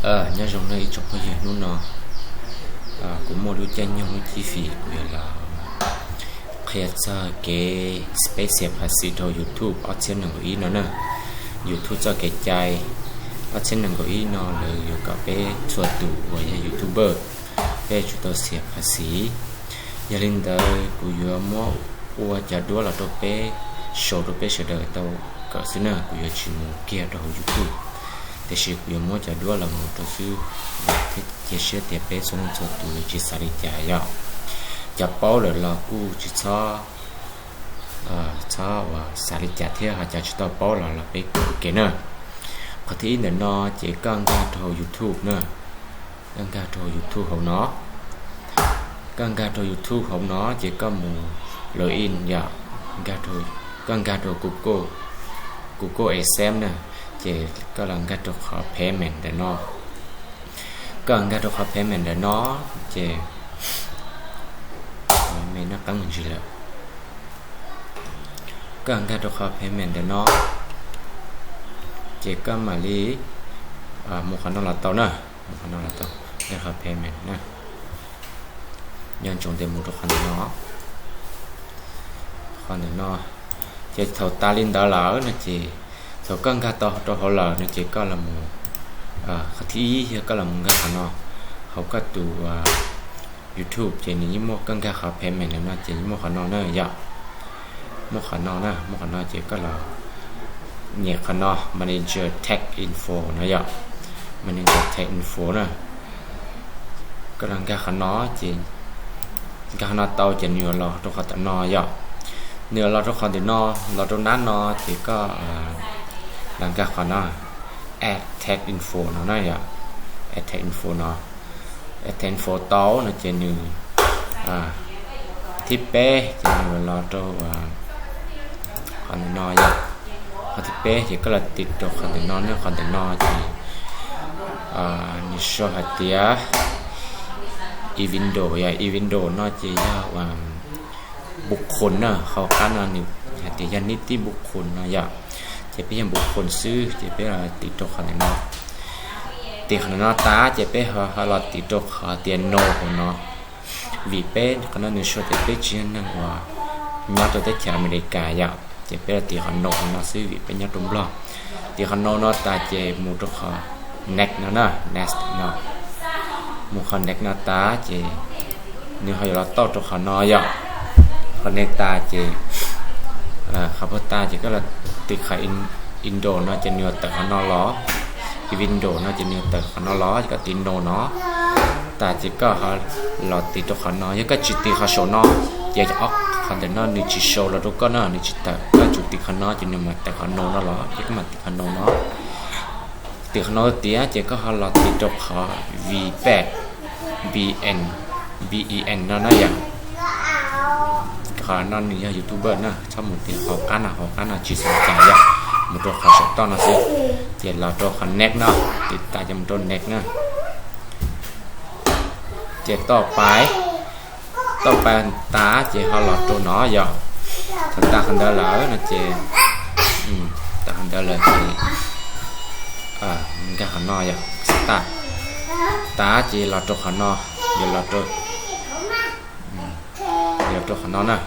Nyob zoo nawb ib tsoom phooj ywg, hnub no kuv muaj lub caij nyoog lub cib fim kuv yuav los qhia txog kev peb xiam phav xis rau YouTube ob txhiab nees nkaum ib no na. YouTube txoj kev cai ob txhiab nees nkaum ib no lawv yuav kom peb txhua tus uas yog YouTuber peb yuav tsum tau xiam phav xis. Yog li ntawd kuv yuav muab ua cov duab los rau peb, show rau peb sawv daws tau kawm xwb na, kuv yuav tsis mus kiag rau hauv YouTube. Tiam sis kuv yuav muab cov duab los mus rau xwb, thiab cia siab tias peb txhua leej txhua tus yuav tsis xav li cas yom. Cov paub lawm los kuj tsis txhob, txhob uas xav li cas thiab, ho cov tsis tau paub los los peb kawm ua ke na. Qhov thib ib ntawm no ces koj nkag rau hauv YouTube na, koj nkag rau hauv YouTube hauv no. Koj nkag rau YouTube hauv no ces koj mus log in yom, koj nkag rau Google, Google AdSense na, ces koj los nkag rau qhov payment ntawm no. Koj nkag rau qhov payment ntawm no ces me noj qeeb ntsis lawm. Koj nkag rau qhov payment ntawm no ces koj mam li mus qhov no los tau na, mus qhov no los tau, nkag qhov payment na. Nco ntsoov tias mus rau qhov ntawm no, qhov ntawm no. Ces thaum tas li ntawd lawm no ces thaum koj nkag tau rau hauv lawm no ces koj los mus, qhov thib ib yog koj los mus nkag qhov no, hauv koj tus YouTube ces nws yeej muaj, koj nkag qhov payment ntawm no ces yeej muaj qhov no na yom. Muaj qhov no na, muaj qhov no ces koj los nyem qhov no, Manager Tax Info no yom. Manager Tax Info na. Koj los nkag qhov no ces, nkag qhov no tau ces nws yuav los rau qhov tom no yom. Nws yuav los rau qhov ntawm no, los rau nab no ces koj los nkag qhov no, Add Tax Info no na yom. Add Tax Info no, Add Tax Info tau no ces nws, thib peb ces nws los rau qhov ntawm no yom. Qhov thib peb ces koj los tim rau qhov ntawm no, qhov ntawm no ces nws sau hais tias e-window yom. E-window no ces yog npu qhun na, hauv qab no nws hais tias yog nib tib npu qhun no yom. Ces peb yog npu qhun xwb ces peb los tim rau qhov ntawm no. Tim qhov ntawm no tas ces peb ho los tim rau qhov tias no hauv no. Vim peb qhov no nws sau tias peb tsis yog neeg uas nyob rau teb chaws Amelikas yom, ces peb los tim qhov no hauv no xwb vim peb nyob rau Nplog. Tim qhov no no tas ces mus rau qhov next no na, next no. Mus qhov next no tas ces nws ho yuav los tauj rau qhov no yom. Qhov next tas ces, qhov puag tas ces koj los tim qhov window no ces nws yuav tawm qhov no los. E-window no ces nws yuav tawm qhov no los, ces koj tim no no. Tas ces koj ho los tim rau qhov no, yog koj tsis tim qhov saum no ces ob qhov ntawm no nws tsis show los rau koj na, nws tsis tawm. Koj tsum tim qhov no ces nws mam tawm qhov no no los, ces koj mam tim qhov no no. Tim qhov no tiav ces koj ho los tim rau qhov V peg, B N, B E N no na yom. Qhov no nws yog YouTuber na, txhob mus tim hauv qab no, hauv qab no tsis xav cas yom, mus rau qhov saum toj no xwb. Ces los rau qhov next no, tim tas ces mus rau next na. Ces toj pais, toj pais tas ces ho los rau no yom. Thaum tas qhov ntawd lawm no ces, tas qhov ntawd lawm ces nkag qhov no yom, start. Tas ces los rau qhov no, yuav los rau, los rau qhov no na.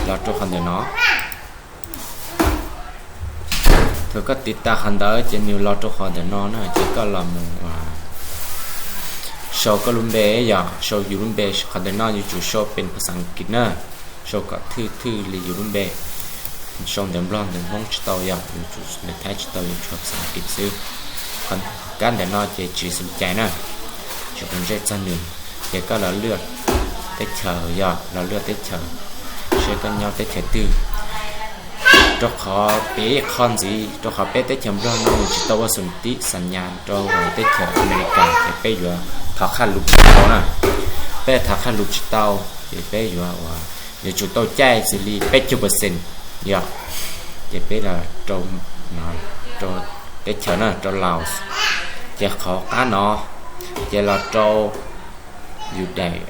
Los rau qhov ntawm no. Thaum koj tiv tas qhov ntawd ces nws los rau qhov ntawm no na, ces koj los mus sau koj lub npe yom, sau yus lub npe. Qhov ntawm no yuav tsum sau pes phas xas Askiv na, sau kom thwj thwj li yus lub npe. Sau ntawv Nplog ntawv Hmoob tsis tau yom, yuav tsum ntawv Thaib tsis tau, yuav tsum phas xas Askiv xwb. Kab ntawm no ces tsis xav cai na, tsis quav ntsej txog nws. Ces koj los lwaj teb chaws yom, los lwaj teb chaws, seb koj nyob teb chaws twg. Rau qhov peb qhov ntxiv, rau qhov peb teb chaws Nplog no nws tsis tau ua xus tib xas nyas rau teb chaws Amelikas, ces peb yuav thov qhaj lus tsis tau na. Peb thov qhaj lus tsis tau, ces peb yuav ua, yuav tsum tau caij xws li peb caug percent yom. Ces peb los rau, rau teb chaws na, rau Laos. Ces qhov qab no ces los rau yus daim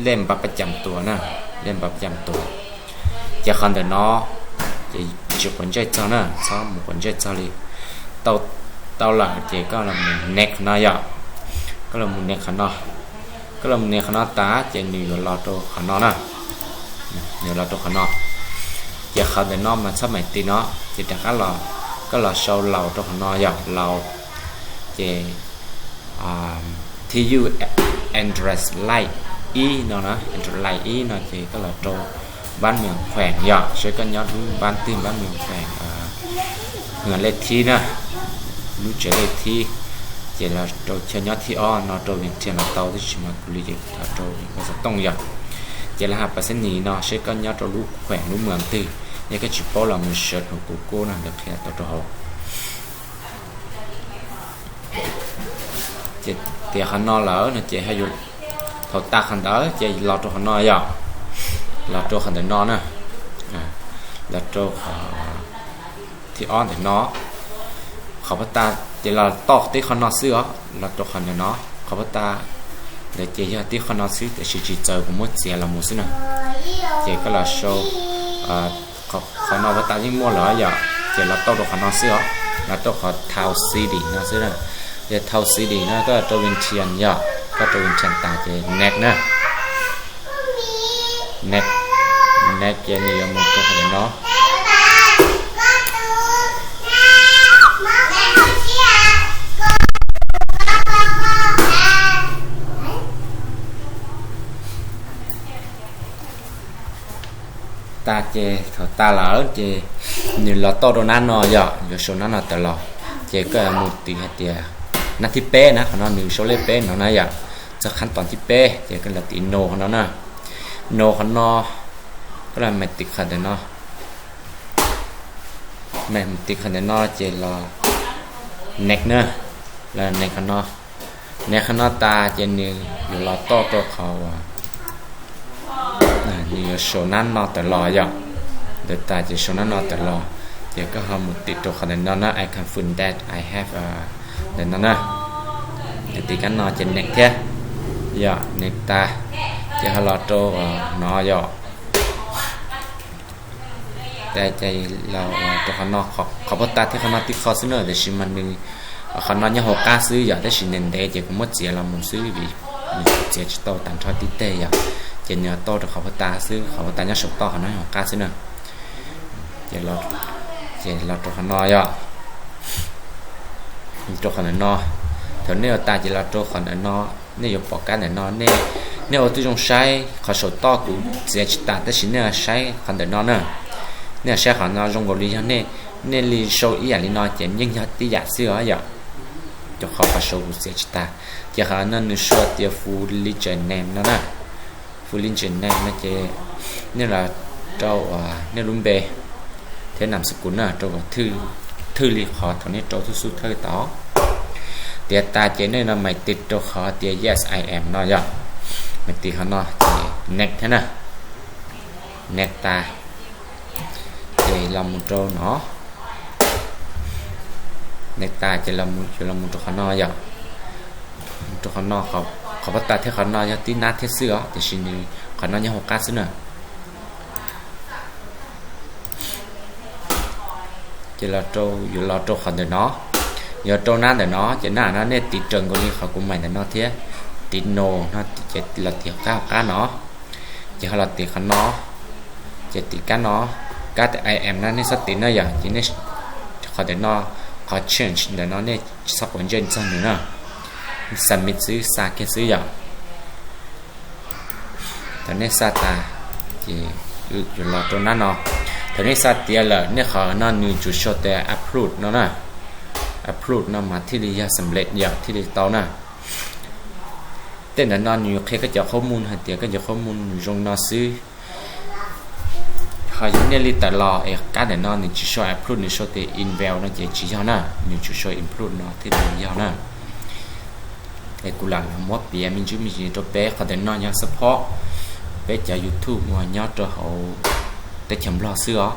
lej npa pab cam tuas na, lej npa pab cam tuas. Ces qhov ntawm no ces tsis quav ntsej txog na, txhob mus quav ntsej txog li. Tau tau lawm ces koj los mus next qhov no yom. Koj los mus next qhov no, koj los mus next qhov no tas ces nws yuav los rau qhov no na, yuav los rau qhov no. Ces qhov ntawm no mas txhob mam tig no, ces rov qab los, koj los sau laus rau qhov no yom, laus. Ces thib yu address line ib no na, address line ib no ces koj los rau npab mws khueem yom, seb koj nyob lub npab twg, npab mws khueem, hwm, lej thib na, lub tsev lej thib. Ces los rau chaw nyob thib ob no, rau Vientiane los tau, tab sis mas kuv li ces los rau Xov Tooj yom. Ces lawv hais pas xab nis no seb koj nyob rau lub khueem lub mws twg, yog koj tsis paub los mus search hauv Google no lawv qhia tau rau hauv. Ces tias qhov no lawm no ces thaum tas qhov ntawd ces los rau qhov no yom, los rau qhov ntawm no na, los rau qhov thib ob ntawm no, qhov pab tas ces los toj tib qhov no xwb os, los rau qhov ntawm no, qhov pab tas ntawd ces yog tib qhov no xwb tiam sis tsis txawv, kuv muab txiav los mus xwb na. Ces koj los sau qhov no pab tas yeej muaj lawm yom, ces los tau rau qhov no xwb os, los tau qhov Town City no xwb na. Ces Town City no koj rau Vientiane yom, koj rau Vientiane tas ces next na. Next, next ces nws yuav mus rau qhov ntawm no. Tas ces thaum tas lawm ces nws los tau rau nab no yom, yuav sau nab no tawm los. Ces koj mus tiv hais tias nab thib peb na, qhov no nws sau lej peb no na yom, txog qhab toom thib peb ces koj los tiv no qhov no na. No qhov no, koj los mam tiv qhov ntawm no, mam tiv qhov ntawm no ces los next na, los next qhov no. Next qhov no tas ces nws yuav los toj rau qhov uas nws yuav sau nab no tawm los yom. Ntawd tas ces sau nab no tawm los, ces koj ho mus tiv rau qhov ntawm no na, I confirm that I have ntawm no na. Ces tiv kab no ces next thiab yom, next tas ces ho los rau no yom. Ces los rau qhov no, qhov pab tas thiab qhov no tib qho xwb na, tiam sis mas nws, qhov no nyob hauv qab xwb yom, tab sis ntev ntev ces kuv muab txiav los mus xwb vim nws txiav tsis tau tag nrho tib teg yom. Ces nws toj rau qhov pab tas xwb, qhov pab tas nyob saum toj, qhov no nyob hauv qab xwb na. Ces los rau qhov no yom, rau qhov ntawm no. Thaum nej ua tas ces los rau qhov ntawm no, nej yuav pom kab ntawm no, nej ua tib zoo saib qhov saum toj kuv txiav tsis tas, tab sis nej saib qhov ntawm no na. Nej saib qhov no zoo nkaus li yog nej, nej li sau ib yam li no ces yeej yog tib yam xwb os yom. Rau qhov qhov saud kuv txiav tsis tas. Ces qhov no nws sau tias full legal name no na. Full legal name no ces nej los rau nej lub npe thiab nam xu kus na, rau kom thwj li qhov thaum nej rau tub xub thawj tod. Tiav tas ces nej no mam tig rau qhov tias yes I am no yom. Mam tig qhov no ces next thiab na. Next tas ces los mus rau no. Next tas ces yuav los mus rau qhov no yom. Rau qhov no, qhov pab tas thiab qhov no yog tib nab thiab xwb os, tiam sis nws qhov no nyob hauv qab xwb na. Ces los rau, yuav los rau qhov ntawm no, yuav rau nab ntawm no, ces nab no nej tiv raws nkaus li qhov kuv mam ntawm no thiab, tiv no no ces los tiv qab hauv qab no. Ces ho los tiv qhov no, ces tiv kab no, kab tias I am no nej txhob tiv na yom, ces nej qhov ntawm no, qhov change ntawm no nej tsis txhob quav ntsej txog nws na. Submit xwb, xa kiag xwb yom. Thaum nej xa tas ces yuav los rau nab no. Thaum nej xa tiav lawm nej qhov no nws tsuas sau tias approve no na. Approve no mas thiaj li yog xam lej yom, thiaj li tau na. Tej ntawm no nws qhia koj cov qhob mus hais tias koj cov qhob mus nws zoo no xwb. Ho yog nej li tawm los es kab ntawm no nws tsis sau approve, nws sau tias invalid no ces tsis yog na, nws tsuas sau approve no thiaj li yog na. Es kuv lam los muab piav me ntsis me ntsis rau peb, qhov ntawm no yog support peb cov YouTube uas nyob rau hauv teb chaws Nplog xwb os.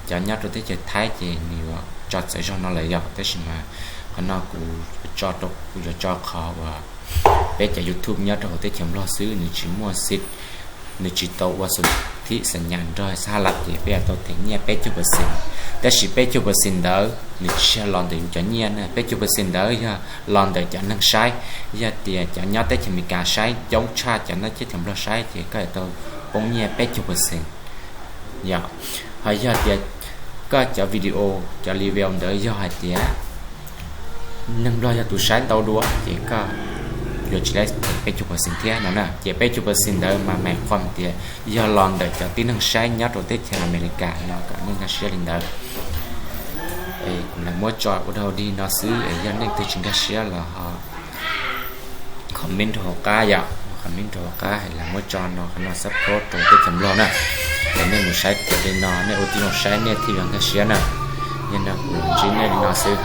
Cov nyob rau teb chaws Thaib ces nws yuav tso txawv zog no lawm yom, tab sis mas qhov no kuv tso rau, kuv yuav tso qhov uas peb cov YouTube nyob rau hauv teb chaws Nplog xwb, nws tsis muaj xim nws tsis tau ua xus thib xam nyas nrog xa las ces peb yuav tau them nyiaj peb caug percent. Tab sis peb caug percent ntawd nws tsis yog los ntawm yus cov nyiaj na, peb caug percent ntawd yog los ntawm cov neeg saib. Yog tias cov nyob teb chaws Amelikas saib coob tshaj cov nyob teb chaws Nplog saib ces koj yuav tau poob nyiaj peb caug percent. Yog, ho yog tias koj cov video, cov review ntawd yog hais tias neeg Nplog yog tus saib ntau dua ces koj yuav tsis laib them peb caug percent thiab no na. Ces peb caug percent ntawd mas mean qhov tias yog los ntawm cov tib neeg saib nyob rau teb chaws Amelikas no, kom nej nkag siab li ntawd. Kuv lam muab tso ua dau dig no xwb, yog nej leej twg tsis nkag siab los ho comment rau hauv qab yom, comment rau hauv qab, lam muab tso no qhov no xab phob rau teb chaws Nplog na. Es nej mus saib kiag li no, nej ua tib zoo saib nej thiaj yuav nkag siab na. Yog no kuv los ntsib nej li no xwb.